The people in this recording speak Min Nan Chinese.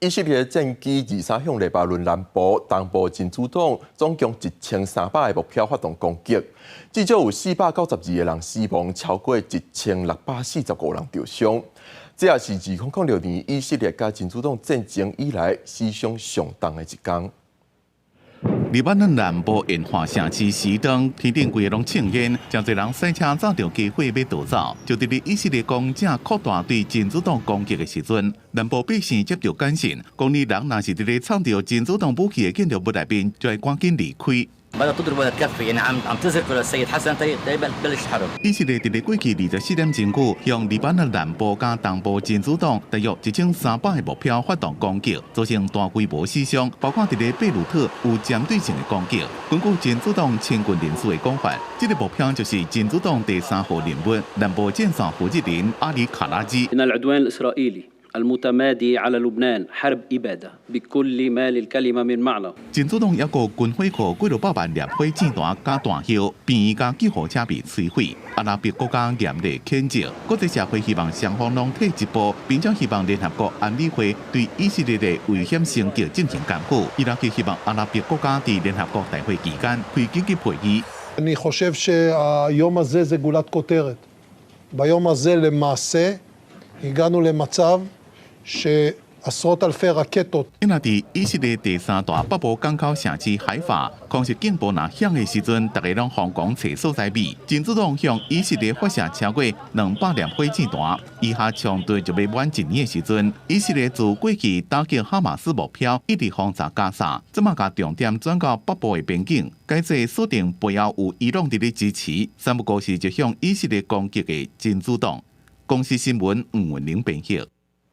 以色列戰機二三向黎巴嫩南部、東部真主黨總共1300個目標發動攻擊，至少有492個人死亡，超過1645人受傷。這也是2006年以色列佮真主黨戰爭以來死傷上重的一工。黎巴嫩南部沿海城市西頓，天頂規个攏青煙，誠濟人駛車走著機會欲逃走。就佇咧以色列攻正擴大對真主黨攻擊的時陣，南部百姓接著簡訊，講你人若是佇咧藏著真主黨武器的建築物內面，就愛趕緊離開。بدها تضرب ولا تكفي يعني عم عم تزركوا للسيد حسن تيبلش الحرب。以色列佇咧過去24點鐘久，向黎巴嫩南部佮東部真主黨大約1300個目標發動攻擊，造成大規模死傷，包括佇咧貝魯特有針對性的攻擊。根據真主黨親軍人士的講法，這個目標就是真主黨第三號人物南部戰線負責人阿里卡拉茲。إن العدوان الإسرائيلي المتمادي على لبنان حرب إبادة بكل ما للكلمة من معنى。真主黨抑閣軍火庫幾落百萬粒火箭彈佮彈藥，病院佮救護車被摧毀。阿拉伯國家嚴厲譴責，國際社會希望雙方攏退一步，並且希望聯合國安理會對以色列的危險升級進行監護。伊拉克希望阿拉伯國家佇聯合國大會期間開緊急會議。 אני חושב שהיום הזה זה גולת כותרת. ביום הזה למעשה הגענו למצב שעשרות אלפי רקטות。因為佇以色列第三大北部港口城市海法，空襲警報若響的時陣，逐家攏瘋狂揣所在避。真主黨向以色列發射超過200粒火箭彈，以哈衝突就欲滿一年的時陣，以色列自過去打擊哈馬斯目標，一直轟炸加沙，這馬共重點轉到北部的邊境，改做鎖定背後有伊朗佇咧支持，三不五時就向以色列攻擊的真主黨。公視新聞吳文玲編譯。